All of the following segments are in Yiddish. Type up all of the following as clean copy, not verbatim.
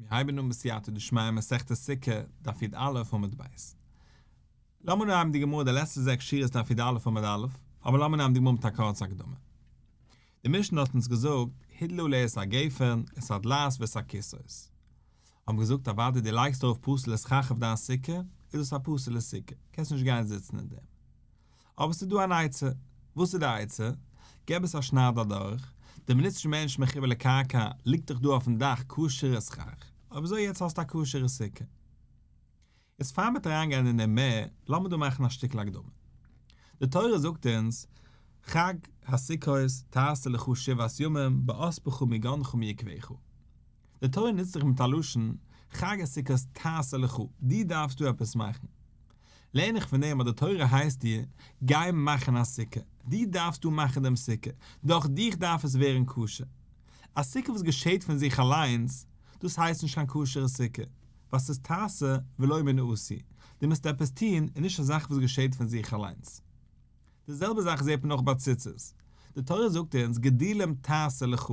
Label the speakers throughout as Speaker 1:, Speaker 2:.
Speaker 1: מיר הייבן אן בסייעתא דשמיא מסכת סוכה, דף י"א עמוד ב'. לאמיר אנהייבן די גמרא די לעצטע זעקס שורות דף י"א עמוד א', אבער לאמיר אנהייבן די גמרא מיט א קורצע הקדמה. די משנה האט אונז געזאגט, הדלה עליה את הגפן, את הדלעת ואת הכסאות. האבן געזאגט אוודאי דו לייגסט ארויף פסול'ע סכך אויף דיין סוכה, איז דאס א פסול'ע סוכה, קענסט נישט גיין זיצן אין דעם. אבער ס'איז דא אן עצה. וואס איז די עצה? געב עס א שנייד אדורך, די מינוט ס'איז מער נישט מחובר לקרקע ליגט דאך דא אויפן דאך כשר'ע סכך, אויב אזוי יעצט האסטו א כשר'ע סוכה. איז פאר מ'וועט אריינגיין אין דעם מער, לאמיר דא מאכן א שטיקל הקדמה. די תורה זאגט אונז, חג הסוכות תעשה לך שבעת ימים באספך מגנך ומיקבך. די תורה נוצט זיך מיט א לשון, חג הסוכות תעשה לך, דו דארפסט דא עפעס מאכן. לערן איך פון דעם אז די תורה הייסט דיר, גיי מאכן א סוכה, דו דארפסט דא מאכן דעם סוכה, דורך דיך דארף עס ווערן כשר. א סוכה וואס געשעט פון זיך אליינס, דאס הייסט נישט קיין כשר'ע סוכה, ווייל ס'איז תעשה ולא מן העשוי, דו מוזט עפעס טון און נישט א זאך וואס געשעט פון זיך אליינס. די זעלבע זאך זעט מען אויך ביי ציצית. די תורה זאגט אונז גדילים תעשה לך,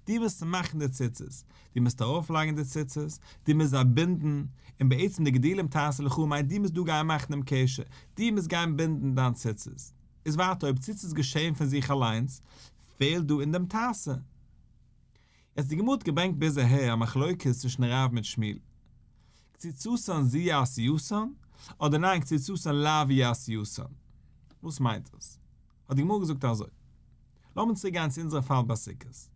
Speaker 1: דו מוזט מאכן די ציצית, דו מוזט ארויפלייגן די ציצית, דו מוזט זיי בינדן, און בעצם די גדילים תעשה לך מיינט דו מוזט דא גיין מאכן דעם קשר, דו מוזט גיין בינדן דיין ציצית. איז ווייטער אויב ציצית געשען פון זיך אליינס, פעלט דא אין דעם תעשה. יעצט די גמרא האט געברענגט ביז אהער א מחלוקת צווישן רב מיט שמואל. קציצתן זו היא עשייתן, אדער ניין קציצתן לאו היא עשייתן. וואס מיינט דאס? האט די גמרא געזאגט אזוי. לאמיר צוריק גיין צו אונזערע פאל ביי סוכות.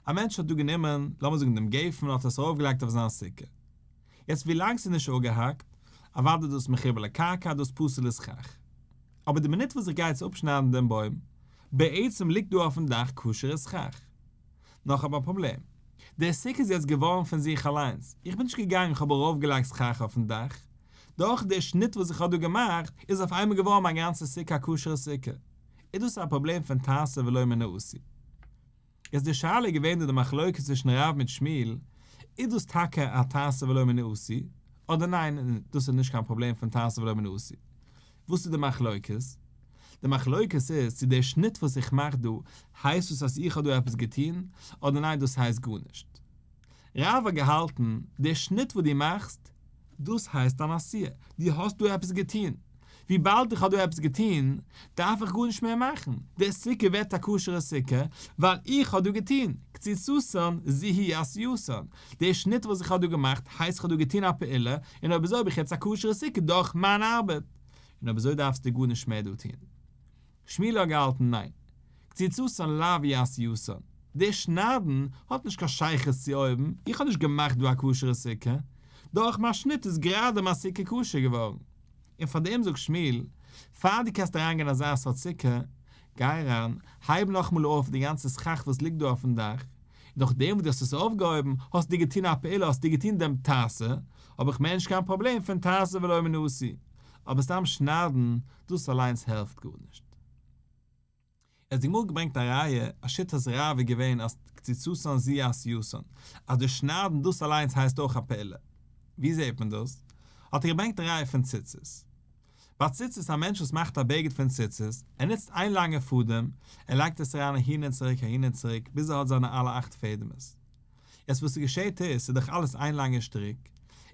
Speaker 1: א מענטש האט דא גענומען, לאמיר זאגן דעם גפן און האט עס ארויף געלייגט אויף זיין סוכה. יעצט ווי לאנג ס'איז נישט אפגעהאקט, אוודאי דאס מחובר לקרקע דאס פסול'ע סכך. אבער די מינוט וואס איך גיי יעצט אפשניידן דעם בוים, בעצם ליגט דא אויפן דאך כשר'ע סכך. נאר כ'האב א פראבלעם. דער סוכה איז יעצט געווארן פון זיך אליינס, איך בין נישט געגאנגען כ'האב ארויפגעלייגט סכך אויפן דאך, דורך דער שניט וואס איך האב דא געמאכט איז אויף איינמאל געווארן מיין גאנצע סוכה א כשר'ע סוכה. איז דאס א פראבלעם פון תעשה ולא מן העשוי? איז די שאלה געווען דא די מחלוקת צווישן רב מיט שמואל, איז דאס טאקע א תעשה ולא מן העשוי, אדער ניין דאס איז נישט קיין פראבלעם פון תעשה ולא מן העשוי? וואס איז די מחלוקת? די מחלוקת איז צו דער שניט וואס איך מאך דא הייסט דאס אז איך האב דא עפעס געטון, אדער ניין דאס הייסט גארנישט. רב האט געהאלטן, דער שניט וואס דו מאכסט, דאס הייסט אן עשיה, דו האסט דא עפעס געטון. וויבאלד איך האב דא עפעס געטון, דארף איך גארנישט מער מאכן, דער סוכה ווערט א כשר'ע סוכה, ווייל איך האב דא געטון, קציצתן זו היא עשייתן, דער שניט וואס איך האב דא געמאכט הייסט איך האב דא געטון א פעולה, און אויב אזוי האב איך יעצט א כשר'ע סוכה דורך מיין ארבעט, און אויב אזוי דארפסטו גארנישט מער דא טון. שמואל האט געהאלטן ניין. קציצתן לאו היא עשייתן. דער שניידן האט נישט קיין שייכות צו אויבן, איך האב נישט געמאכט דא א כשר'ע סוכה, דורך מיין שניט איז גראדע מיין סוכה כשר געווארן. און פאר דעם זאגט שמואל, פאר דו קענסט אריינגיין אין אזא סארט סוכה, גיי אריין, הייב נאכאמאל אויף די גאנצע סכך וואס ליגט דא אויפן דאך, נאכדעם וואס דו האסט עס אויפגעהויבן, האסטו געטון א פעולה, האסטו געטון דעם תעשה, האב איך מער נישט קיין פראבלעם פון תעשה ולא מן העשוי. אבער סתם שניידן, דאס אליינס העלפט גארנישט. עס די גמרא געברענגט א ראיה אז שיטת רב איז געווען אז קציצתן זו היא עשייתן, אז די שניידן דאס אליינס הייסט אויך א פעולה. ווי זעט מען דאס? האט ער געברענגט א ראיה פון ציצית. ביי ציצית א מענטש וואס מאכט א בגד פון ציצית, ער נוצט איין לאנגע פאדעם, ער לייגט עס אריין אהין און צוריק אהין און צוריק ביז ער האט זיינע אלע אכט פעדעמעס. יעצט וואס ס'געשעהט איז, ס'איז דאך אלעס איין לאנגע שטריק,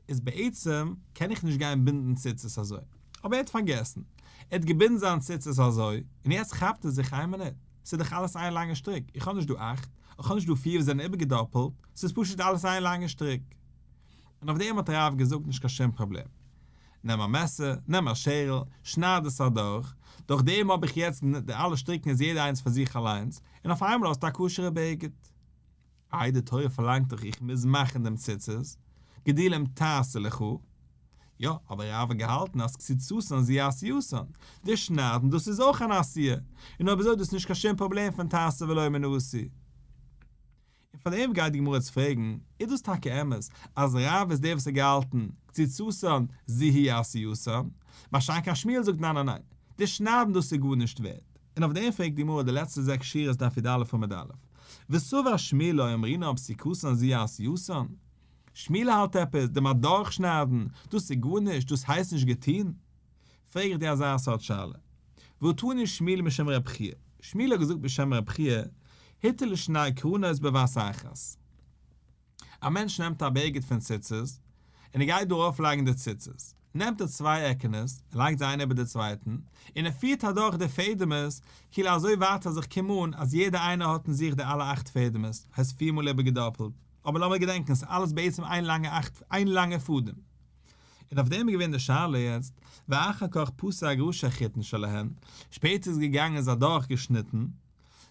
Speaker 1: איז בעצם קען איך נישט גיין בינדן ציצית אזוי. אבער ער האט פארגעסן. ער האט געבינדן זיין ציצית אזוי, און יעצט כאפט ער זיך איין מינוט, ס'איז דאך אלעס איין לאנגע שטריק, איך האב נישט דא אכט, איך האב נישט דא פיר וואס זענען איבערגעדאפלט, ס'איז פשוט אלעס איין לאנגע שטריק. און אויף דעם האט רב געזאגט נישט קיין שום פראבלעם. נעם א מעסער, נעם א שערל, שנייד עס אדורך, דורך דעם האב איך יעצט די אלע שטריקן איז יעדע איינס פאר זיך אליינס, און אויף איינמאל האסטו א כשר'ע בגד. איי די תורה פארלאנגט דאך איך מוז מאכן דעם ציצית, גדילים תעשה לך. יא, אבער רב האט געהאלטן אז קציצתן זו היא עשייתן, די שניידן דאס איז אויך אן עשיה, און אויב אזוי איז דאס נישט קיין שום פראבלעם פון תעשה ולא מן העשוי. און פאר דעם גייט די גמרא יעצט פרעגן, איז דאס טאקע אמת אז רב איז דער וואס האט געהאלטן קציצתן זו היא עשייתן, מה שאין כן שמואל זאגט ניין ניין ניין, די שניידן דאס איז גארנישט ווערט, און אויף דעם פרעגט די גמרא די לעצטע זעקס שורות דף י"א עמוד א', וסבר שמואל לא אמרינן פסיקתן זו היא עשייתן? שמואל האלט עפעס, דעם אדורכשניידן, דאס איז גארנישט, דאס הייסט נישט געטון? פרעג איך דיר אזא סארט שאלה. והא תני שמואל משום רב חייא, שמואל האט געזאגט בשם רב חייא, הטיל שני קרנות בבת אחת. א מענטש נעמט א בגד פון ציצית, און ער גייט דא ארויפלייגן די ציצית, נעמט ער צוויי עקענעס, ער לייגט זיי איינע איבער די צווייטן, און ער פירט אדורך די פעדעמעס, כאילו אזוי ווייט אז איך קום אן אז יעדע איינע האט אין זיך די אלע אכט פעדעמעס, הייסט פיר מאל איבערגעדאפלט, אבער לאמיר געדענקען ס'איז אלעס בעצם איין לאנגע אכט איין לאנגע פאדעם. און אויף דעם איז געווען די שאלה יעצט, ואחר כך פסק ראשי חוטין שלהן, שפעטער איז געגאנגען איז אדורך געשניטן,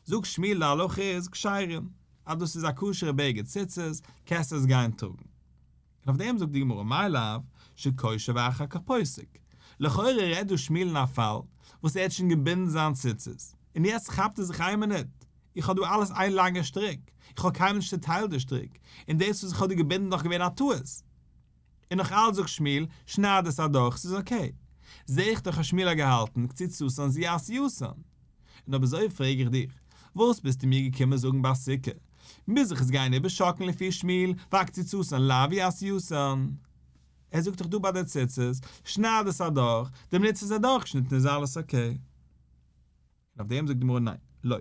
Speaker 1: זאגט שמואל די הלכה איז כשרין, אז דאס איז א כשר'ע בגד ציצית, קענסט עס גיין טראגן. און אויף דעם זאגט די גמרא מאי לאו שקושר ואחר כך פוסק, לכאורה רעדט דא שמואל אין א פאל וואס ער האט שוין געבינדן זיין ציצית, און יעצט כאפט ער זיך איין מינוט, איך האב דא אלעס איין לאנגע שטריק, איך האב קיינמאל נישט צוטיילט די שטריק, און דאס וואס איך האב דא געבינדן איז דאך געווען א טעות. און נאך אלץ זאגט שמואל, שנייד עס אדורך, ס'איז okay. זע איך דאך אז שמואל האט געהאלטן, קציצתן זו עשייתן. און אויב אזוי פרעג איך דיך, וואס ביסטו מיר געקומען זאגן ביי סוכה? מוז איך עס גיין איבערשאקלן לפי שמואל, והא קציצתן לאו היא עשייתן? ער זאגט דאך דא ביי די ציצית, שנייד עס אדורך, די מינוט ס'איז אדורכגעשניטן איז אלעס okay. און אויף דעם זאגט די גמרא ניין, לא.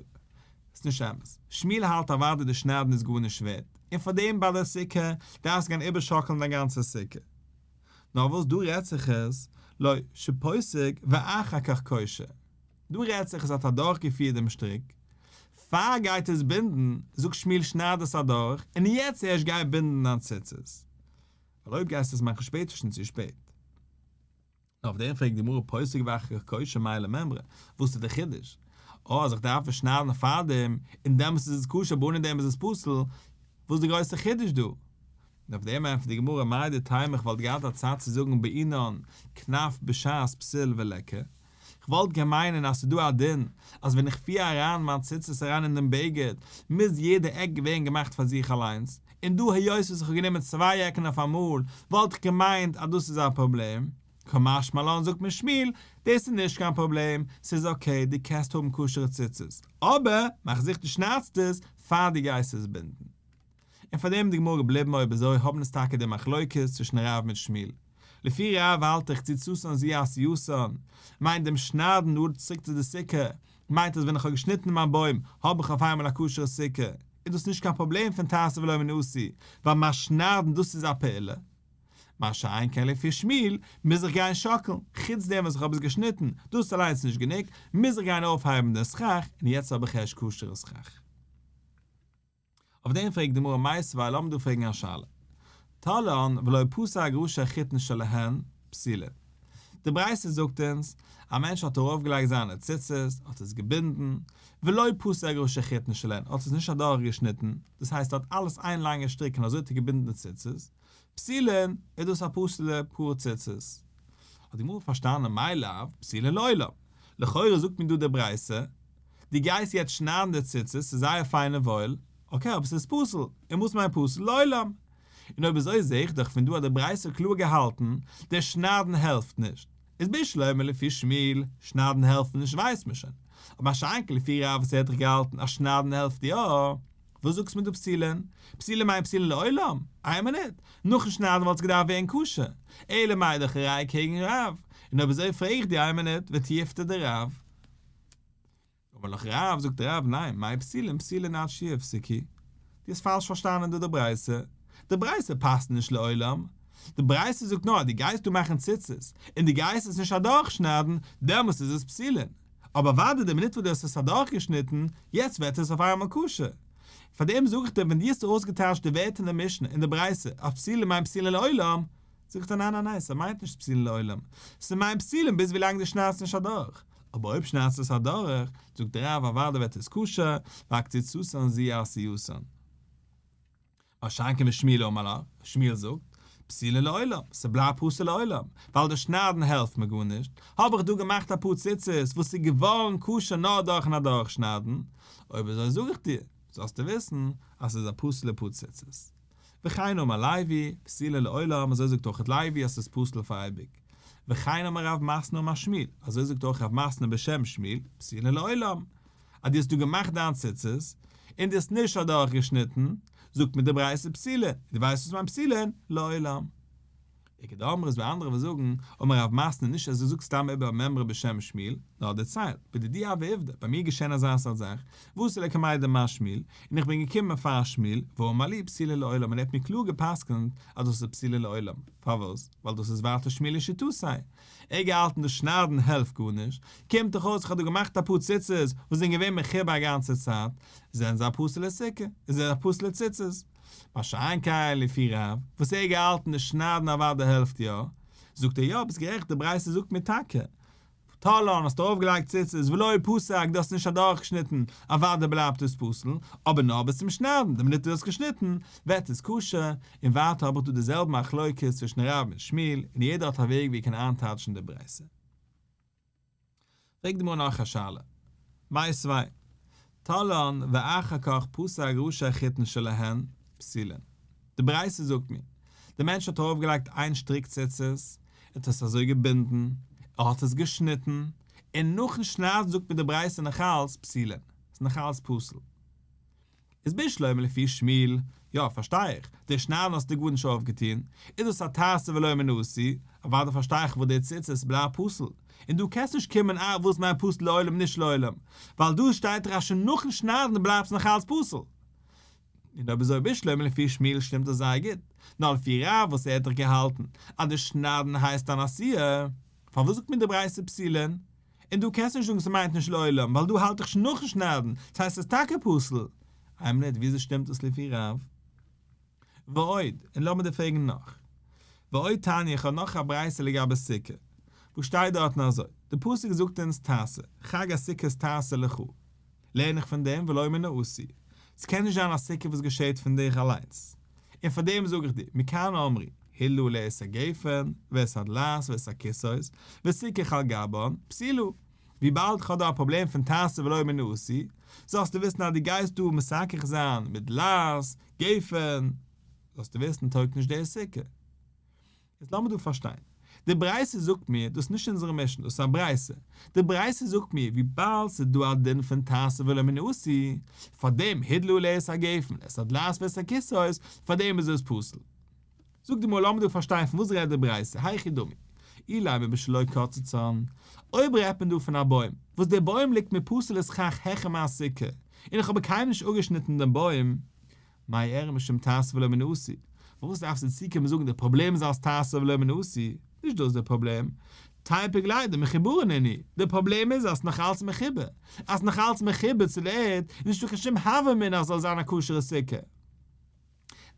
Speaker 1: ס'איז נישט אמת. שמואל האלט אוודאי די שניידן איז גארנישט ווערט, און פאר דעם ביי די סוכה דארפסטו גיין איבערשאקלן דיין גאנצע סוכה. נאר וואס דא רעדט זיך עס, לא, שפוסק ואחר כך קושר. דא רעדט זיך עס האט אדורכגעפירט דעם שטריק, פאר גייט עס בינדן, זאגט שמואל שנייד עס אדורך, און יעצט ערשט גיי בינדן דיין ציצית. ווייל אויב גייסטו עס מאכן שפעטער שוין צו שפעט. אויף דעם פרעגט די גמרא פוסק ואחר כך קושר מאי למימרא, וואס איז די חידוש? אה אז איך דארף עס שניידן פארדעם און דעמאלטס איז עס כשר אבער אנע דעם איז עס פסול, וואס איז די גרויסע חידוש דא? און אויף דעם ענטפערט די גמרא מהו דתימא איך וואלט געהאט א צד צו זאגן בעינן כנף בשעת פסיל וליכא, כ'וואלט געקענט מיינען אז ס'איז דא א דין אז ווען איך פיר אריין מיין ציצית אריין אין דעם בגד מוז יעדע עק ווערן געמאכט פאר זיך אליינס, און דא היות וואס איך האב גענומען צוויי עקן אויף אמאל וואלט איך געמיינט אז דאס איז א פראבלעם, קא משמע לן זאגט מיר שמואל דאס איז נישט קיין פראבלעם, ס'איז okay דו קענסט האבן כשר'ע ציצית, אבער מאך זיכער דו שניידסט עס פאר דו גייסט עס בינדן. און פאר דעם איז די גמרא געבליבן אויב אזוי האבן עס טאקע די מחלוקת צווישן רב מיט שמואל. לפי רב האלט איך קציצתן זו עשייתן מיינט דעם שניידן נאר צוריק צו די סוכה מיינט אז ווען איך האב געשניטן מיין בוים האב איך אויף איינמאל א כשר'ע סוכה איז דאס נישט קיין פראבלעם פון תעשה ולא מן העשוי ווייל מיין שניידן דאס איז א פעולה. מה שאין כן לפי שמואל מוז איך גיין שאקלן, חוץ דעם וואס איך האב עס געשניטן, דאס אליינס איז נישט גענוג, מוז איך גיין אויפהייבן די סכך און יעצט האב איך ערשט כשר'ע סכך. אויף דעם פרעגט די גמרא מיתיבי לאמיר דא פרעגן א שאלה. תלאן ולא פסק ראשי חוטין שלהן פסולין. די ברייתא זאגט אונז, א מענטש האט ארויפגעלייגט זיינע ציצית, האט עס געבינדן, ולא פסק ראשי חוטין שלהן, האט עס נישט אדורכגעשניטן, דאס הייסט ער האט אלעס איין לאנגע שטריק און אזוי האט ער געבינדן די ציצית, פסולין, איז דאס א פסול'ע פאר ציצית. האט די גמרא פארשטאנען מאי לאו פסולין לעולם. לכאורה זאגט מיר דא די ברייתא, דו גייסט יעצט שניידן די ציצית, ס'איז זייער פיין און וואויל, okay אבער ס'איז פסול, און וואס מיינט פסול? לעולם. און אויב אזוי זעה איך דאך פון דא אז די ברייתא האט קלאר געהאלטן, דער שניידן העלפט נישט. איז בשלמא לפי שמואל, שניידן העלפט נישט ווייסט מען שוין. אבער מה שאין כן לפי רב וואס ער האט דאך געהאלטן אז שניידן העלפט יא. וואס זאגסט מיר דא פסולין? פסולין מיינט פסולין לעולם? איין מינוט, נאכן שניידן וואלט עס געדארפט ווערן כשר. אלא מאי דאך א ראיה קעגן רב. און אויב אזוי פרעג איך דיר איין מינוט, ותיובתא דרב. אמר לך רב, זאגט רב, ניין, מאי פסולין פסולין עד שיפסקו. דו האסט פאלש פארשטאנען דא די ברייתא. די ברייתא פאסט נישט לעולם. די ברייתא זאגט נאר אז דו גייסט דא מאכן ציצית, און דו גייסט עס נישט אדורכשניידן, דעמאלס איז עס פסולין. אבער אוודאי די מינוט וואס דו האסט עס אדורכגעשניטן, יעצט ווערט עס אויף איינמאל כשר. פארדעם זאג איך דיר, ווען דו האסט אויסגעטייטשט די ווערטער אין די משנה אין די ברייתא אז פסולין מיינט פסולין לעולם, זאגט ער ניין ניין ניין, ס'מיינט נישט פסולין לעולם, ס'מיינט פסולין ביז ווילאנג דו שניידסט נישט אדורך. אבער אויב שניידסטו עס אדורך, זאגט דער רב אוודאי ווערט עס כשר, והקציצתן זו עשייתן. מה שאין כן ושמואל אמר לך, שמואל זאגט, פסולין לעולם, ס'בלייבט פסול לעולם, ווייל די שניידן העלפט מיר גארנישט, האב איך דא געמאכט אפאר ציצית וואס איז געווארן כשר נאר דורכן אדורכשניידן, אויב אזוי זאג איך דיר, זאלסטו וויסן אז ס'איז א פסול'ע פאר ציצית. וכן אמר לוי, פסולין לעולם, אזוי זאגט אויך לוי אז ס'איז פסול פאר אייביג. וכן אמר רב מתנה אמר שמואל, אזוי זאגט אויך רב מתנה בשם שמואל, פסולין לעולם. אז דו האסט דא געמאכט דיין ציצית, און דו האסט נישט אדורך געשניטן, זאגט מיר די ברייתא פסולין, דו ווייסט וואס מיינט פסולין? לעולם. איכא דאמרי איז דא אנדערע וואס זאגן, אמר רב מתנה נישט אז ער זאגט סתם איבער א מימרא בשם שמואל, נאר ער דערציילט, בדידי הוה עובדא, ביי מיר געשען אזא סארט זאך, ואתו לקמיה דמר שמואל, און איך בין געקומען פאר שמואל, ואמר לי פסולה לעולם און ער האט מיר קלאר גע'פסק'נט אז דאס איז פסולה לעולם, פארוואס? ווייל דאס איז ווייטער שמואל לשיטתו, ער האט געהאלטן דאס שניידן העלפט גארנישט, קומט דאך אויס איך האב דא געמאכט אפאר ציצית וואס זענען געווען מחובר א גאנצע צייט, זענען זיי א פסול'ע סוכה, איז ער א פסול'ע ציצית. מה שאין כן לפי רב, וואס ער האט געהאלטן דאס שניידן אוודאי העלפט יא, זאגט ער יא ביסט גערעכט די ברייתא זאגט מיר טאקע, תלאן האסט ארויף געלייגט ציצית ולא פסק דו האסט נישט אדורך געשניטן אוודאי בלייבט עס פסול, אבער נאר ביז צום שניידן, די מינוט דו האסט געשניטן ווערט עס כשר, און ווייטער האב איך דא די זעלבע מחלוקת צווישן רב און שמואל, און יעדער האט א וועג ווי ער קען איינטייטשן די ברייתא. פרעגט די גמרא נאך א שאלה. מיתיבי, תלאן ואחר כך פסק ראשי חוטין שלהן פסולין. די ברייתא זאגט מיר, דער מענטש האט ארויפגעלייגט איין שטריק ציצית, ער האט עס אזוי געבינדן, ער האט עס געשניטן, און נאכן שניידן זאגט מיר די ברייתא נאכאלץ פסולין, ס'איז נאכאלץ פסול. איז בשלמא לפי שמואל, יא פארשטיי איך, די שניידן האסטו גארנישט אויפגעטון, איז דאס א תעשה ולא מן העשוי, אוודאי פארשטיי איך וואס די ציצית בלייבט פסול, און דו קענסט נישט קומען אה וואס מיינט פסול לעולם נישט לעולם, ווייל דא שטייט דאך אז שוין נאכן שניידן בלייבט עס נאך אלץ פסול. און אויב אזוי בשלמא לפי שמואל שטימט דאס זייער גוט, נאר לפי רב וואס ער האט דאך געהאלטן אז די שניידן הייסט אן עשיה, פארוואס זאגט מיר די ברייתא פסולין? און דו קענסט נישט זאגן ס'מיינט נישט לעולם ווייל דא האלט איך שוין נאכן שניידן, ס'הייסט ס'איז טאקע פסול. איין מינוט וויאזוי שטימט דאס לפי רב? ועוד, און לאמיר דיר פרעגן נאך. ועוד תניא איך האב נאך א ברייתא לגבי סוכה, וואס שטייט דארטן אזוי, די פסוק זאגט אונז תעשה, חג הסוכות תעשה לך, לערן איך פון דעם ולא מן העשוי, ס'קען נישט זיין א סוכה וואס געשעהט פון דיך אליינס, און פאר דעם זאג איך דיר, מכאן אמרו, הדלה עליה את הגפן, ואת הדלעת ואת הכסאות, וסיכך על גבן, פסולה. וויבאלד כ'האב דא א פראבלעם פון תעשה ולא מן העשוי, זאלסטו וויסן אז דו גייסט דא מסכך זיין מיט דלעת, גפן, זאלסטו וויסן טויגט נישט די סוכה. איז לאמיר דא פארשטיין. די ברייתא זאגט מיר, דאס איז נישט אונזערע משנה, דאס איז א ברייתא. די ברייתא זאגט מיר, וויבאלד ס'איז דא א דין פון תעשה ולא מן העשוי, פארדעם הדלה עליה את הגפן, את הדלעת ואת הכסאות, פארדעם איז עס פסול. זאגט די גמרא לאמיר דא פארשטיין פון וואס רעדט די ברייתא, היכי דמי, אילימא בשלא קצצן, אויב רעדט מען דא פון א בוים, וואס דער בוים ליגט מיר פסול'ע סכך העכער מיין סוכה, און איך האב קיינמאל נישט אפגעשניטן דעם בוים, מאי איריא משום תעשה ולא מן העשוי? פארוואס דארפסטו צוקומען זאגן די פראבלעם איז אלס תעשה ולא מן העשוי? נישט דאס די פראבלעם. תיפוק ליה דמחוברה נינהו, די פראבלעם איז אז ס'נאך אלץ מחובר. אז ס'נאך אלץ מחובר צו די ערד איז נישטא קיין שום הוה אמינא אז ס'זאל זיין א כשר'ע סוכה.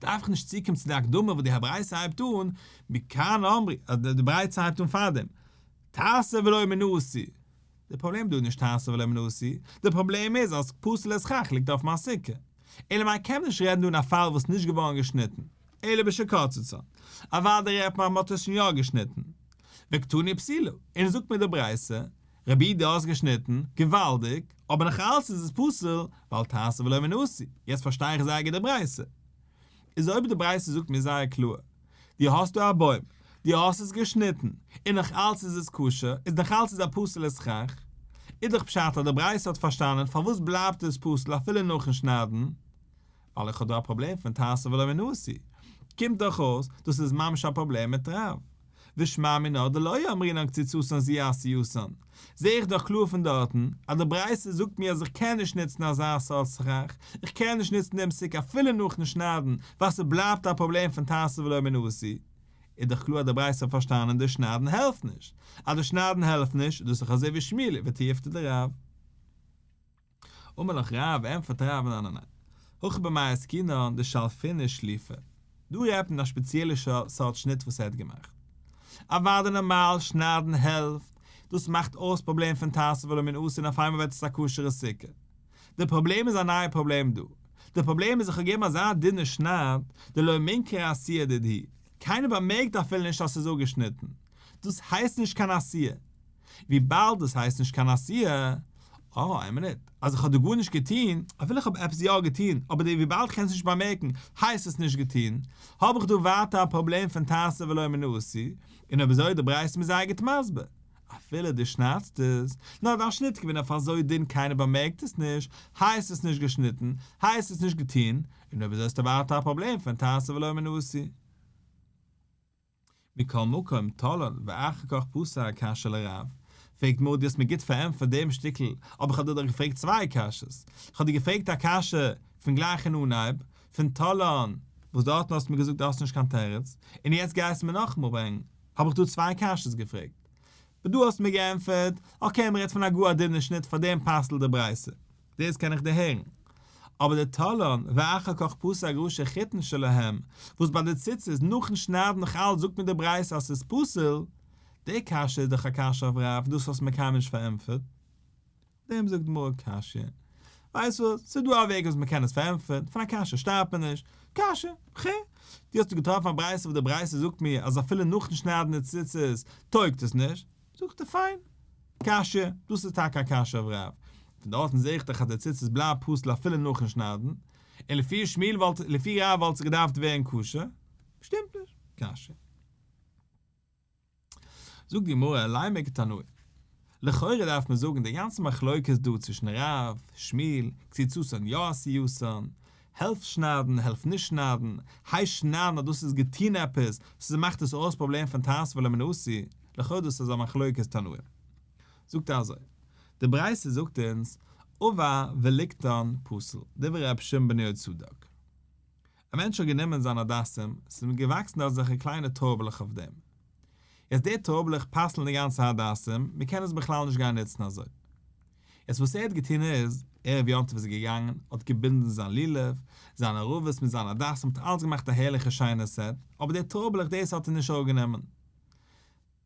Speaker 1: דארף איך נישט צוקומען צו די הקדמה וואס די ברייתא הייבט אן, מכאן אמרו, אז די ברייתא הייבט אן פארדעם, תעשה ולא מן העשוי. די פראבלעם דא איז נישט תעשה ולא מן העשוי, די פראבלעם איז אז פסול'ע סכך ליגט אויף מיין סוכה. אלא מאי קען מען נישט רעדן דא אין א פאל וואס נישט געווארן געשניטן, אלא בשקצצן. אוודאי רעדט מען אז מ'האט עס שוין יא געשניטן. וקתני פסולה, און זאגט מיר די ברייתא, רבי דו האסט געשניטן, געוואלדיג, אבער נאך אלץ איז עס פסול, ווייל תעשה ולא מן העשוי. יעצט פארשטיי איך זייער גוט די ברייתא. איז אויב די ברייתא זאגט מיר זייער קלאר, דו האסט דא א בוים, דו האסט עס געשניטן, און נאך אלץ איז עס כשר, איז נאך אלץ איז א פסול'ע סכך, איז דאך פשט אז די ברייתא האט פארשטאנען פארוואס בלייבט עס פסול אפילו נאכן שניידן, ווייל איך האב דא א פראבלעם פון תעשה ולא מן העשוי. קומט דאך אויס דאס איז ממש א פראבלעם מיט רב. ושמע מינה דלא אמרינן קציצתן זו עשייתן, זע איך דאך קלאר פון דארטן אז די ברייתא זאגט מיר אז איך קען נישט נוצן אזא סארט סכך, איך קען נישט נוצן דעם סוכה אפילו נאכן שניידן ווייל ס'בלייבט א פראבלעם פון תעשה ולא מן העשוי. איז דאך קלאר אז די ברייתא האט פארשטאנען די שניידן העלפט נישט. אז די שניידן העלפט נישט איז דאס דאך אזוי ווי שמואל ותיובתא דרב. אמר לך רב, ענטפערט רב ניין ניין ניין, הכא במאי עסקינן דשלפינהו שליפי, דא רעדט מען א שפעציעלע סארט שניט וואס ער האט געמאכט. אוודאי נארמאל שניידן העלפט, דאס מאכט אויס פראבלעם פון תעשה ולא מן העשוי און אויף איינמאל ווערט עס א כשר'ע סוכה. די פראבלעם איז א נייע פראבלעם דא. די פראבלעם איז איך האב געגעבן אזא דינע שנייד, דלא מינכרא עשיה דידהו, קיינער באמערקט אפילו נישט אז ס'איז אפגעשניטן. דאס הייסט נישט קיין עשיה. וויבאלד דאס הייסט נישט קיין עשיה, אה, איין מינוט, אז איך האב דא גארנישט געטון, אפילו איך האב עפעס יא געטון, אבער די וויבאלד כ'קען עס נישט באמערקן, הייסט עס נישט געטון, האב איך דא ווייטער א פראבלעם פון תעשה ולא מן העשוי, און אויב אזוי איז די ברייתא מיר זייער גוט מסביר, אפילו דו שניידסט עס, נאר דיין שניט געווען אויף אזוי דין קיינער באמערקט עס נישט, הייסט עס נישט געשניטן, הייסט עס נישט געטון, און אויב אזוי האסטו ווייטער א פראבלעם פון תעשה ולא מן העשוי. מכל מקום תלאן ואחר כך פסק קשיא לרב, פרעגט די גמרא דו האסט מיר גוט פארענטפערט דעם שטיקל, אבער איך האב דיר דאך געפרעגט צוויי קשיות, איך האב דיר געפרעגט א קשיא פון גלייך אין אנהייב, פון תלאן, וואס דארטן האסטו מיר געזאגט דו האסט נישט קיין תירוץ, און יעצט גייסטו מיר נאכאמאל ברענגען, האב איך דא צוויי קשיות געפרעגט. אבער דו האסט מיר געענטפערט, okay מ'רעדט פון א גאר א דינע שניט פאר דעם פסל'ט די ברייתא. דאס קען איך דערהערן. אבער די תלאן, ואחר כך פסק ראשי חוטין שלהם, וואס ביי די ציצית נאכן שניידן נאך אלץ זאגט מיר די ברייתא אז ס'איז פסול, די קשיא איז דאך א קשיא אויף רב, דאס האסט מיר קיינמאל נישט פארענטפערט. דעם זאגט די גמרא קשיא. ווייסט וואס, ס'איז דא א וועג וואס מ'קען עס פארענטפערן, פון א קשיא שטארבט מען נישט. קשיא, ח. דו האסט געטראפן א ברייתא וואס די ברייתא זאגט מיר אז אפילו נאכן שניידן די ציצית טויגט עס נישט, זאגט ער פיין. קשיא, דאס איז טאקע א קשיא אויף רב. פון דארטן זע איך דאך אז די ציצית בלייבט פסול אפילו נאכן שניידן, און לפי שמואל וואלט, לפי רב וואלט עס געדארפט ווערן כשר. שטימט נישט. קשיא. זאגט די גמרא, לימא כתנאי. לכאורה דארף מען זאגן די גאנצע מחלוקת דא צווישן רב, שמואל, קציצתן יא עשייתן, העלפט שניידן, העלפט נישט שניידן, הייסט שניידן אז דאס איז געטון עפעס, ס'איז מאכט עס אויס פראבלעם פון תעשה ולא מן העשוי, לכאורה דאס איז א מחלוקת תנאים. זאגט ער אזוי, די ברייתא זאגט אונז, עבר וליקטן פסול, דברי רבי שמעון בן יהוצדק. א מענטש האט גענומען זיין הדסים, ס'איז אים געוואקסן דארט אזעלכע קליינע טרויבעלעך אויף דעם. יעצט די טרויבעלעך פסל'ן די גאנצע הדסים, מען קען עס בכלל נישט גיין נוצן אזוי. יעצט וואס ער האט געטון איז, ערב יום טוב איז ער געגאנגען, האט געבינדן זיין לולב, זיין ערבות מיט זיין הדסים, האט אלעס געמאכט א הערליכע שיינע סעט, אבער די טרויבעלעך דאס האט ער נישט אראפגענומען.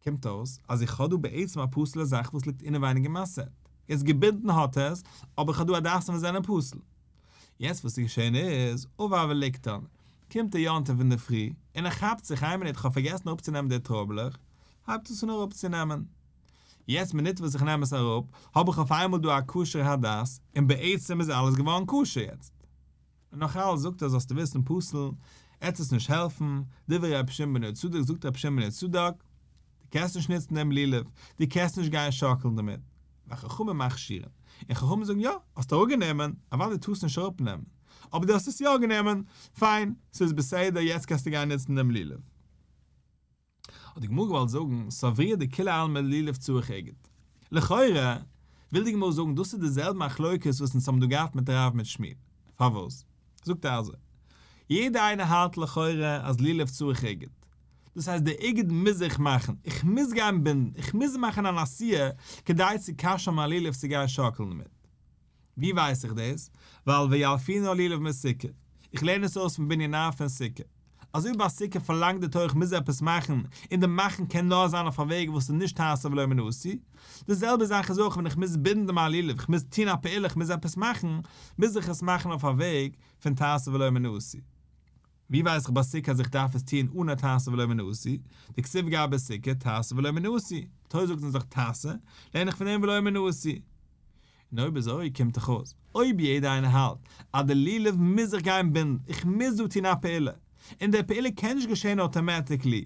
Speaker 1: קומט אויס אז איך האב דא בעצם א פסול'ע זאך וואס ליגט אינעווייניג אין מיין סעט. יעצט געבינדן האט עס, אבער איך האב דא הדסים וואס זענען פסול. יעצט וואס איז געשען איז, עבר וליקטן, קומט דער יום טוב אינדערפרי, און ער כאפט זיך, איין מינוט, איך האב פארגעסן אראפצונעמען די טרויבלעך, הייבט עס אן אראפצונעמען. יעצט מינוט וואס איך נעם עס אראפ, האב איך אויף איינמאל דא א כשר'ע הדס, און בעצם איז אלעס געווארן כשר יעצט. און נאך אלס זאגט ער זאלסטו וויסן פסול, עט עס נישט העלפן, דברי רבי שמעון בן יהוצדק זאגט רבי שמעון בן יהוצדק, דו קענסט נישט נוצן דעם לולב, דו קענסט נישט גיין שאקלן דערמיט, וחכמים מכשירין, און חכמים זאגן יא, האסט אראפגענומען, אוודאי טארסט נישט אראפנעמען, אבער דו האסט עס יא גענומען, פיין, ס'איז בסדר, יעצט קענסטו גיין נוצן דעם לולב. האט די גמרא געוואלט זאגן, סברוה דכולי עלמא לולב צריך אגד. לכאורה, וויל די גמרא זאגן, דאס איז די זעלבע מחלוקת וואס אונז האבן דא געהאט מיט רב מיט שמואל. פארוואס? זאגט ער אזוי, יעדער איינער האלט לכאורה אז לולב צריך אגד. דאס הייסט די אגד מוז איך מאכן, איך מוז גיין בינדן, איך מוז מאכן אן עשיה כדי צו כשר'ן מיין לולב צו גיין שאקלן דערמיט. ווי ווייס איך דאס? ווייל וילפינן לולב מסוכה. איך לערן עס אויס פון בנין אב פון סוכה. אזוי ווי ביי סוכה פארלאנגט די תורה איך מוז עפעס מאכן, און די מאכן קען נאר זיין אויף א וועג וואס איז נישט תעשה ולא מן העשוי. די זעלבע זאך איז אויך ווען איך מוז בינדן מיין לולב, איך מוז טון א פעולה, איך מוז עפעס מאכן, מוז איך עס מאכן אויף א וועג פון תעשה ולא מן העשוי. ווי ווייס איך ביי סוכה אז איך דארף עס טון אן א תעשה ולא מן העשוי? דכתיב גבי סוכה תעשה ולא מן העשוי. די תורה זאגט אונז דאך תעשה, לערן איך פון דעם ולא מן העשוי. און אויב אזוי קומט דאך אויס, אויב יעדער איינער האלט אז די לולב מוז איך גיין בינדן, איך מוז דא טון א פעולה, און די פעולה קען נישט געשען automatically,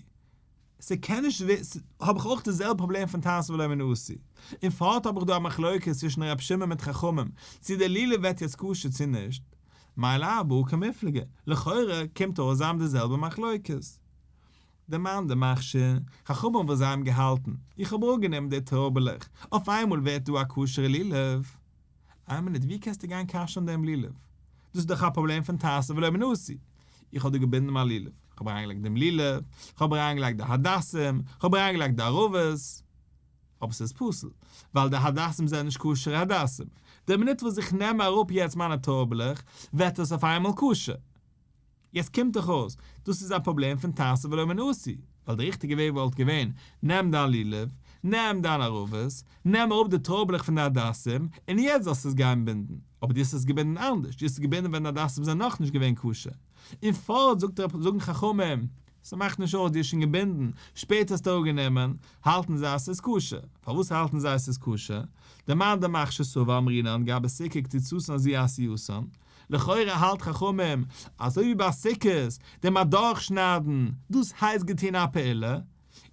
Speaker 1: ס'קען נישט ווער, האב איך אויך די זעלבע פראבלעם פון תעשה ולא מן העשוי. און פארט האב איך דא א מחלוקת צווישן ר' שמעון מיט חכמים, צו די לולב ווערט יעצט כשר צו נישט. מאי לאו בהא קמיפלגי, לכאורה קומט אויס זיי האבן די זעלבע מחלוקת. דמאן דמכשיר, חכמים וואס זיי האבן געהאלטן, איך האב אראפגענומען די טרויבעלעך, אויף איינמאל ווערט דא א כשר'ע לולב. איין מינוט, ווי קענסטו גיין כשר'ן דעם לולב? דאס איז דאך א פראבלעם פון תעשה ולא מן העשוי. איך האב דא געבינדן מיין לולב, איך האב אריינגעלייגט דעם לולב, איך האב אריינגעלייגט די הדסים, איך האב אריינגעלייגט די ערבות, אבער ס'איז פסול, ווייל די הדסים זענען נישט כשר'ע הדסים. די מינוט וואס איך נעם אראפ יעצט מיינע טרויבעלעך, ווערט עס אויף איינמאל כשר. יעצט קומט דאך אויס, דאס איז א פראבלעם פון תעשה ולא מן העשוי, ווייל די ריכטיגע וועג וואלט געווען, נעם דיין לולב, נעם דיין ערבות, נעם אראפ די טרויבלעך פון די הדסים, און יעצט זאלסטו עס גיין בינדן, אבער דו האסט עס געבינדן אנדערש, דו האסט עס געבינדן ווען די הדסים זענען נאכנישט געווען כשר. און פארט זאגט רב זאגן חכמים, ס'מאכט נישט אויס, דו האסט שוין געבינדן, שפעטער האסטו אראפגענומען, האלטן זיי אז ס'איז כשר. פארוואס האלטן זיי אז ס'איז כשר? דמאן דמכשיר סבר אמרינן גבי סוכה קציצתן זו עשייתן, לכאורה האלט חכמים אזוי ווי ביי סוכות דעם אדורכשניידן, דאס הייסט געטון א פעולה,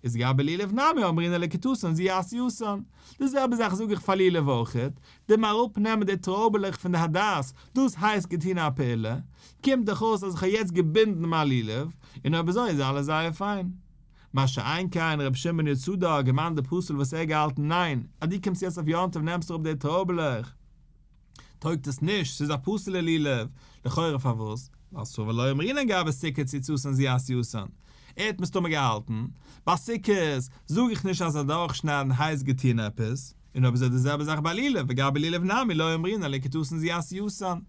Speaker 1: איז גבי לולב נמי אמרינן לקיטתן זו עשייתן, די זעלבע זאך זאג איך פאר לולב אויכעט, דעם אראפ נעמען די טרויבעלעך פון די הדס, דאס הייסט געטון א פעולה, קומט דאך אויס אז איך האב יעצט געבינדן מיין לולב, און אויב אזוי איז אלעס זייער פיין. מה שאין כן רבי שמעון בן יהוצדק מאן דפסיל וואס ער געהאלטן ניין, אז דו קומסט יעצט אויף יום טוב נעמסט אראפ די טרויבעלעך, טויגט עס נישט, ס'איז א פסול'ע לולב, לכאורה פארוואס? ווייל סבר לא אמרינן גבי סוכה קציצתן זו עשייתן, ער האט מסתמא געהאלטן, ביי סוכות זאג איך נישט אז אדורכשניידן הייסט געטון עפעס, און אויב אזוי די זעלבע זאך ביי לולב, וגבי לולב נמי לא אמרינן לקיטתן זו עשייתן,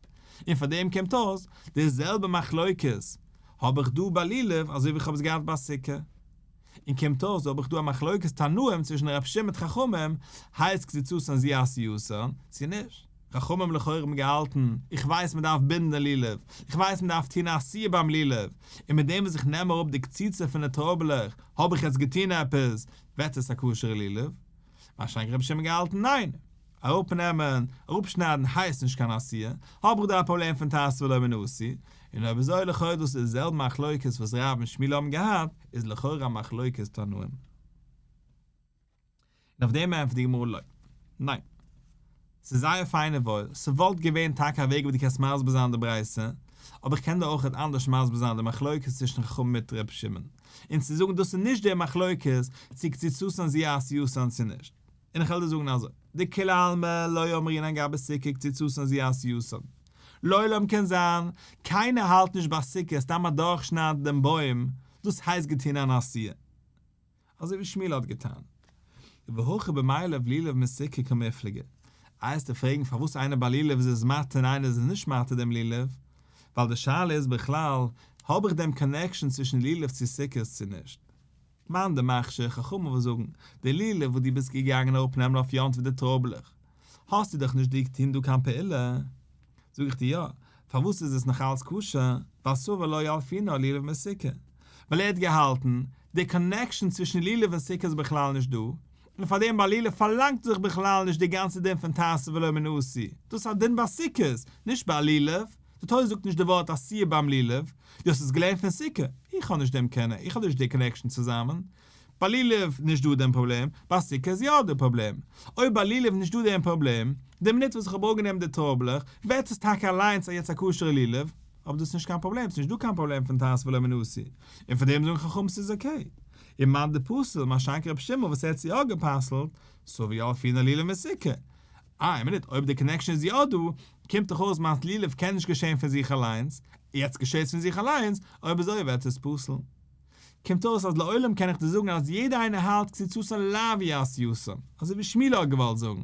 Speaker 1: און פאר דעם קומט אויס די זעלבע מחלוקת האב איך דא ביי לולב אזוי ווי איך האב עס געהאט ביי סוכה. און קומט אויס האב איך דא א מחלוקת תנאים צווישן רב שמעון מיט חכמים, הייסט קציצתן זו עשייתן, צו נישט? חכמים לכאורה האבן געהאלטן, איך ווייס מען דארף בינדן די לולב, איך ווייס מען דארף טון א עשיה ביים לולב, און מיט דעם וואס איך נעם אראפ די קציצה פון די טרויבעלעך האב איך יעצט געטון עפעס, ווערט עס א כשר'ע לולב. מה שאין כן רבי שמעון געהאלטן ניין, אראפנעמען, אראפשניידן הייסט נישט קיין עשיה, האב איך דא א פראבלעם פון תעשה ולא מן העשוי, און אויב אזוי לכאורה דאס איז די זעלבע מחלוקת וואס רב און שמואל האבן געהאט, איז לכאורה א מחלוקת תנאים. און אויף דעם ענטפערט די גמרא לא. ניין. ס'איז זייער פיין און וואויל, ס'וואלט געווען טאקע א וועג ווי דו קענסט מסביר זיין די ברייתא, אבער איך קען דיר אויכעט אנדערש מסביר זיין די מחלוקת צווישן חכמים מיט ר' שמעון, און צו זאגן דאס איז נישט די מחלוקת צו קציצתן זו עשייתן צו נישט. און איך וועל דיר זאגן אזוי, דכולי עלמא לא אמרינן גבי סוכה קציצתן זו עשייתן. לעולם קען זיין, קיינער האלט נישט ביי סוכה סתם אדורכשניידן דעם בוים, דאס הייסט געטון אן עשיה. אזוי ווי שמואל האט געטענה'ט. והכא במילף לולב מסוכה קמיפלגי. איי וועסטו פרעגן פארוואס איינער ביי לולב איז עס מתיר און איינער איז עס נישט מתיר דעם לולב? ווייל די שאלה איז בכלל, האב איך דעם connection צווישן לולב צו סוכות צו נישט? מאן דמכשיר חכמים וואס זאגן, די לולב וואס דו ביסט געגאנגען אראפנעמען אויף יום טוב די טרויבלעך, האסטו דאך נישט געטון דא קיין פעולה. זאג איך דיר יא, פארוואס איז עס נאך אלץ כשר? ווייל סבר לא ילפינן לולב מסוכה. ווייל ער האט געהאלטן, די connection צווישן לולב און סוכה איז בכלל נישט דא, און פאר דעם ביי לולב פארלאנגט זיך בכלל נישט די גאנצע דין פון תעשה ולא מן העשוי, דאס איז א דין ביי סוכות, נישט ביי לולב. די תורה זאגט נישט די ווארט עשיה ביים לולב, דו האסט עס געלערנט פון סוכה, איך האב נישט דעם קענער, איך האב נישט די connection צוזאמען. ביי לולב נישט דא דעם פראבלעם, ביי סוכה איז יא דא פראבלעם. אויב ביי לולב נישט דא דעם פראבלעם, די מינוט וואס איך האב אראפגענומען די טרויבלעך, ווערט עס טאקע אליינס א יעצט א כשר'ע לולב, אבער דאס איז נישט קיין פראבלעם, ס'נישט דא קיין פראבלעם פון תעשה ולא מן העשוי, און פאר דעם זאגן חכמים ס'איז okay. און מאן דפסיל, מה שאין כן רבי שמעון וואס ער האט עס יא גע'פסל'ט, סבר ילפינן לולב מסוכה. איין מינוט, אויב די connection איז יא דא, קומט דאך אויס מיין לולב קען נישט געשען פון זיך אליינס, יעצט געשעט עס פון זיך אליינס, אויב אזוי ווערט עס פסול. קומט אויס אז לעולם קען איך דיר זאגן אז יעדער איינער האלט קציצתן לאו היא עשייתן, אזוי ווי שמואל האט געוואלט זאגן.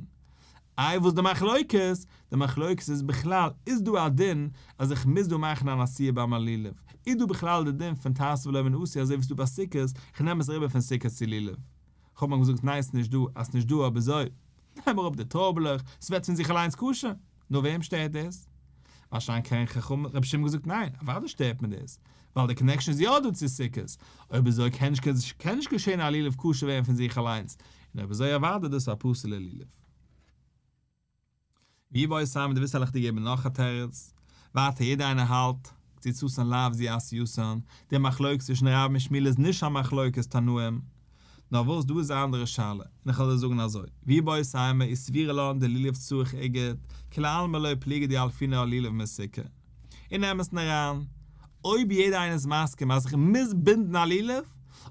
Speaker 1: איי וואס די מחלוקת? די מחלוקת איז בכלל איז דא א דין אז איך מוז דא מאכן אן עשיה ביי מיין לולב? איז דא בכלל די דין פון תעשה ולא מן העשוי אזוי ווי ס'איז דא ביי סוכות, איך נעם עס אריבער פון סוכות צו לולב? כ'האב אמאל געזאגט ניין ס'נישט דא אז ס'נישט דא אויב אזוי נעם אראפ די טרויבלעך ס'ווערט פון זיך אליינס כשר, נו וועם שטערט דאס? מה שאין כן חכמים רבי שמעון געזאגט ניין אוודאי שטערט מיר דאס ווייל די connection איז יא דא צו סוכות, אויב אזוי קען נישט קען נישט געשען א לולב כשר ווערן פון זיך אליינס, און אויב אזוי אוודאי דאס איז א פסול'ע לולב. ואיבעית אימא דו ווילסט וועל איך דיר געבן נאך א תירוץ, ווייטער יעדער איינער האלט, קציצתן לאו זו עשייתן, די מחלוקת צווישן רב און שמואל איז נישט א מחלוקת תנאים, נאר וואס דא איז א אנדערע שאלה, און איך וועל דיר זאגן אזוי, ואיבעית אימא אי סבירא לן דלולב צריך אגד, כולי עלמא לא פליגי דילפינן לולב מסוכה. אין אמת'ן אריין, אויב יעדער איינער איז מסכים אז איך מוז בינדן א לולב,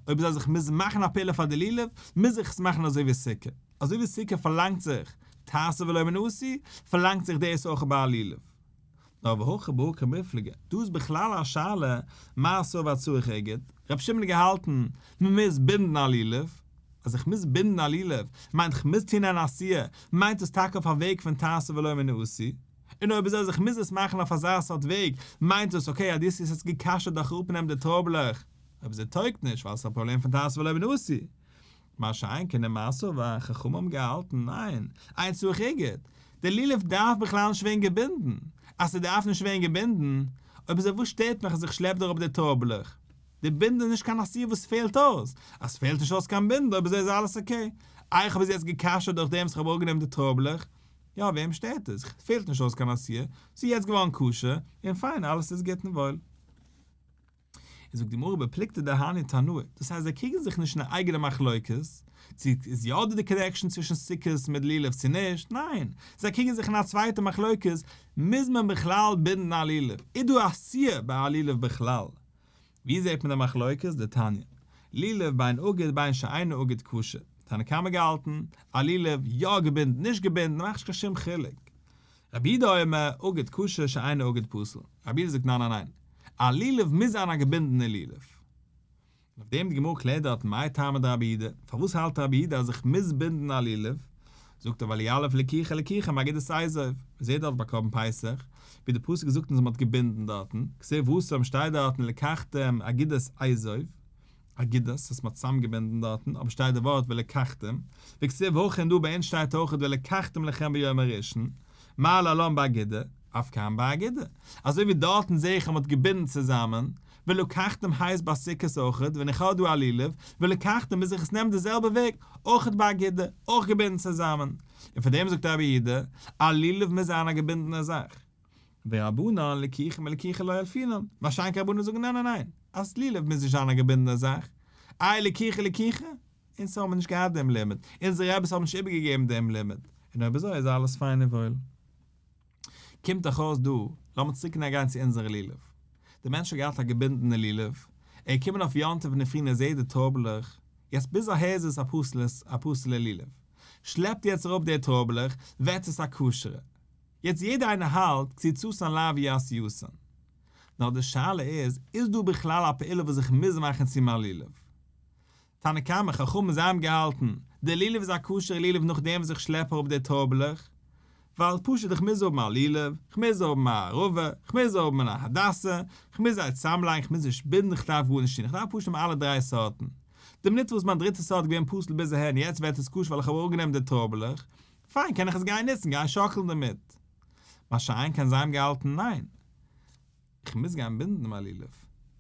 Speaker 1: אויב איז אז איך מוז מאכן א פעולה פאר די לולב, מוז איך עס מאכן אזוי ווי סוכה. אזוי ווי סוכה פארלאנגט זיך תעשה ולא מן העשוי, פארלאנגט זיך דאס אויך ביי א לולב. נאר והכא בהא קמיפלגי, דא איז בכלל א שאלה מר סבר צריך אגד, רבי שמעון האט געהאלטן מען מוז בינדן א לולב, אז איך מוז בינדן א לולב מיינט איך מוז טון אן עשיה, מיינט עס טאקע אויף א וועג פון תעשה ולא מן העשוי, און אויב אזוי אז איך מוז עס מאכן אויף אזא סארט וועג מיינט עס okay אז דו האסט עס יעצט גע'כשר'ט דורך אראפנעמען די טרויבלעך, אויב אזוי טויגט נישט ווייל עס איז א פראבלעם פון תעשה ולא מן העשוי. מה שאין כן ומר סבר, חכמים האבן געהאלטן, ניין, אין צריך אגד, די לולב דארף בכלל נישט ווערן געבינדן, אז ס'דארף נישט ווערן געבינדן, אויב אזוי וואס שטערט מיך אז איך שלעפ דיר אפ די טרויבלעך? די בינדן איז נישט קיין עשיה וואס פעלט אויס, אז ס'פעלט נישט אויס קיין בינדן אויב אזוי איז אלעס okay, איי איך האב עס יעצט גע'כשר'ט דורך דעם וואס איך האב אראפגענומען די טרויבלעך, יא וועם שטערט עס, פעלט נישט אויס קיין עשיה, ס'איז יעצט געווארן כשר, און פיין אלעס איז גוט און וואויל. און זאגט די גמרא בפלוגתא דהני תנאי, דאס הייסט זיי קריגן זיך נישט אין א אייגענע מחלוקת, צו איז יא דא די connection צווישן סוכות מיט לולב צו נישט, ניין, זיי קריגן זיך אין א צווייטע מחלוקת, מוז מען בכלל בינדן א לולב, איז דא א עשיה ביי א לולב בכלל? ווי זעט מען די מחלוקת? דתניא. לולב בין אגוד בין שאינו אגוד כשר, תנא קמא געהאלטן, א לולב, יא געבינדן נישט געבינדן מאכט נישט קיין שום חילוק. רבי יהודה אומר, אגוד כשר שאינו אגוד פסול. רבי יהודה זאגט ניין ניין ניין, א לולב מוז זיין א געבינדענע לולב. און אויף דעם די גמרא קלערט דארט מאי טעמא דרבי יהודה, פארוואס האלט רבי יהודה אז איך מוז בינדן א לולב? זאגט ער ווייל יליף לקיחה לקיחה מאגודת אזוב, מען זעט דארט ביי קרבן פסח ווי די פסוק זאגט אונז מען האט געבינדן דארטן, כתיב התם שטייט דארטן ולקחתם אגודת אזוב, אגודת וואס מען האט צוזאמגעבינדן דארטן, אבער שטייט די ווארט ולקחתם, וכתיב הכא און דא ביי אונז שטייט אויך ולקחתם לכם ביום הראשון, מה להלן באגודה, אף כאן באגודה, אזוי ווי דארטן זעה איך אז מען האט געבינדן צוזאמען, ולקחתם הייסט ביי סוכות אויכעט, ווען איך האב דא א לולב, ולקחתם מוז איך עס נעמען די זעלבע וועג, אויכעט באגודה, אויך געבינדן צוזאמען. און פאר דעם זאגט רבי יהודה, א לולב מוז זיין א געבינדענע זאך. ורבנן לקיחה מלקיחה לא ילפינן, מה שאין כן רבנן זאגן ניין ניין ניין, אז לולב מוז נישט זיין א געבינדענע זאך. איי לקיחה לקיחה? אונז האבן נישט געהאט דעם לימוד, אונזערע רביס האבן נישט איבערגעגעבן דעם לימוד, און אויב אזוי איז אלעס פיין און וואויל. קומט דאך אויס דא, לאמיר צוריק גיין צו אונזערע לולב. דער מענטש האט געהאט א געבינדענע לולב, ער איז געקומען אויף יום טוב אינדערפרי און ער זעט די טרויבעלעך, יעצט ביז אהער איז עס א פסול'ע א פסול'ע לולב, שלעפט יעצט אראפ די טרויבעלעך, ווערט עס א כשר'ע. יעצט יעדער איינער האלט קציצתן לאו היא עשייתן. נאר די שאלה איז, איז דא בכלל א פעולה וואס איך מוז מאכן צו מיין לולב? תנא קמא, חכמים זיי האבן געהאלטן, דער לולב איז א כשר'ע לולב נאכדעם וואס איך שלעפ אראפ די טרויבעלעך, ווייל פשוט איך מוז האבן א לולב, איך מוז האבן א ערבה, איך מוז האבן א הדסה, איך מוז זיי צוזאמלייגן, איך מוז נישט בינדן, איך דארף גארנישט טון, איך דארף פשוט האבן אלע דריי סארטן. די מינוט וואס מיין דריטע סארט איז געווען פסול ביז אהער און יעצט ווערט עס כשר ווייל איך האב אראפגענומען די טרויבעלעך, פיין קען איך עס גיין נוצן, גיין שאקלן דערמיט. מה שאין כן זיי האבן געהאלטן ניין. איך מוז גיין בינדן מיין לולב.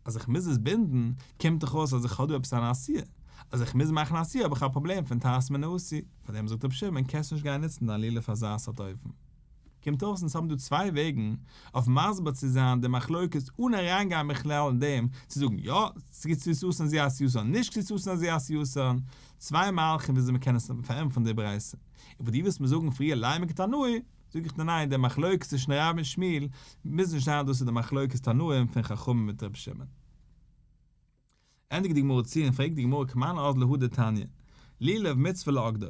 Speaker 1: אז איך מוז עס בינדן, קומט דאך אויס אז איך האב דא עפעס אן עשיה. אז איך מוז מאכן עשיה האב איך א פראבלעם פון תעשה מן העשוי. פאר דעם זאגט רבי שמעון קענסט נישט גיין נוצן דיין לולב פאר אזא סארט אופן. קומט אויס אונז האבן דא צוויי וועגן אויף מסביר צו זיין די מחלוקת אן אריינגיין בכלל אין דעם צו זאגן יא קציצתן זו עשייתן נישט קציצתן זו עשייתן, צוויי מהלכים וויאזוי מ'קען עס פארענטפערן די ברייתא. און וואס דו ווילסט מיר זאגן פריער לימא כתנאי, זאג איך דיר ניין, די מחלוקת צווישן רב און שמואל מוז נישט זיין דאס איז די מחלוקת תנאים פון חכמים מיט רבי שמעון. ענדיגט די גמרא צו און פרעגט די גמרא כמאן אזלא הא דתניא, לולב מצוה לאוגדו.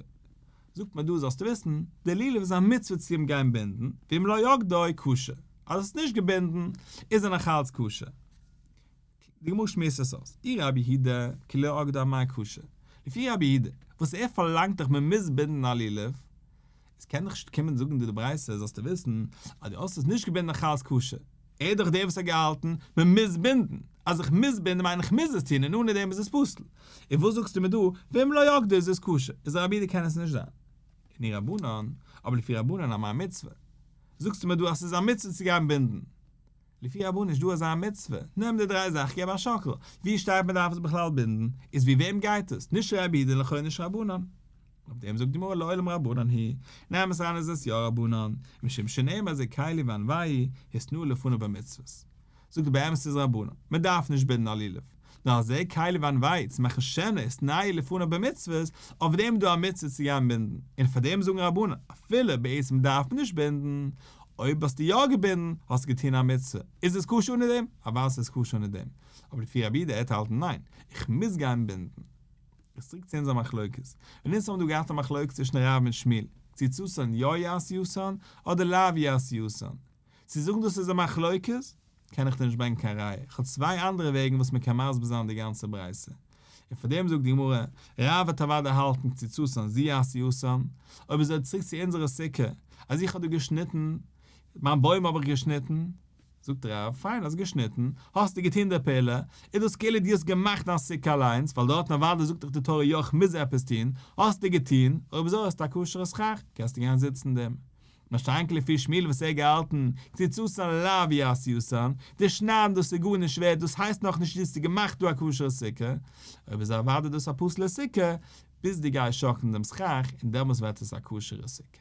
Speaker 1: זאגט מען דא זאלסטו וויסן, די לולב איז א מצוה צו אים גיין בינדן, ואם לא אגדו כשר, אז עס איז נישט געבינדן איז ער נאכאלץ כשר. די גמרא שמועסט עס אויס, אי רבי יהודה, כי לא אגדו אמאי כשר. לפי רבי יהודה, וואס ער פארלאנגט דאך מען מוז בינדן א לולב, עס קען דאך נישט קומען זאגן דא די ברייתא זאלסטו וויסן אז דו האסט עס נישט געבינדן נאך אלץ כשר, ער איז דאך דער וואס האט געהאלטן מען מוז בינדן, אז איך מוז בינדן מיין איך מוז עס טון און אנע דעם איז עס פסול, און וואס זאגסטו מיר דא ואם לא אגדו איז עס כשר, איז רבי יהודה קען עס נישט זיין. און אי רבנן, אבער לפי רבנן אמאי מצוה, זאגסטו מיר דא אז ס'איז א מצוה צו גיין בינדן, לפי רבנן נישט דא אזא מצוה, נעם די דריי זאכן געב א שאקל, ווי שטייט מען דארף עס בכלל בינדן, איז ווי וועם גייט עס, נישט רבי יהודה און לכאו' נישט רבנן. אויף דעם זאגט די גמרא לעולם רבנן היא, אין אמת אריין איז עס יא רבנן, משום שנאמר זה קלי ואנוהו, התנאה לפניו במצוות. זאגט באמת איז רבנן, מען דארף נישט בינדן א לולב, נאר זה קלי ואנוהו צו מאכן שענער התנאה לפניו במצוות, אויף דעם איז דא א מצוה צו גיין בינדן, און פאר דעם זאגן רבנן, אפילו בעצם דארף מען נישט בינדן, אויב האסטו יא געבינדן, האסטו געטון א מצוה, איז עס כשר אנע דעם? אוודאי איז עס כשר אנע דעם, אבער לפי רבי יהודה ער האט געהאלטן ניין, איך מוז גיין בינדן. איז צוריק צו אונזער מחלוקת, ווען אונז האבן דא געהאט א מחלוקת צווישן רב און שמואל, קציצתן יא היא עשייתן, אדער לאו היא עשייתן, צו זאגן דאס איז א מחלוקת, קען איך דיר נישט ברענגען קיין ראיה, איך האב צוויי אנדערע וועגן וואס מען קען מסביר זיין די גאנצע ברייתא. און פאר דעם זאגט די גמרא, רב וועט אוודאי האלטן קציצתן זו עשייתן, אויב אזוי צוריק צו אונזערע סוכה, אז איך האב דא געשניטן, מיין בוים האב איך געשניטן, זאגט רב, פיין האסט געשניטן, האסטו געטון די פעולה, איז דאס כאילו דו האסט געמאכט דיין סוכה אליינס, ווייל דארטן אוודאי זאגט דיך די תורה יא איך מוז עפעס טון, האסטו געטון, אויב אזוי האסטו א כשר'ע סכך, קענסטו גיין זיצן אין דעם. מה שאין כן לפי שמואל וואס ער האט געהאלטן קציצתן לאו היא עשייתן, די שניידן דאס איז גארנישט ווערט דאס הייסט נאכנישט דו האסט געמאכט דא א כשר'ע סוכה, אויב איז אוודאי דאס א פסול'ע סוכה, ביז דו גייסט שאקלן דעם סכך און דעמאלס ווערט עס א כשר'ע סוכה.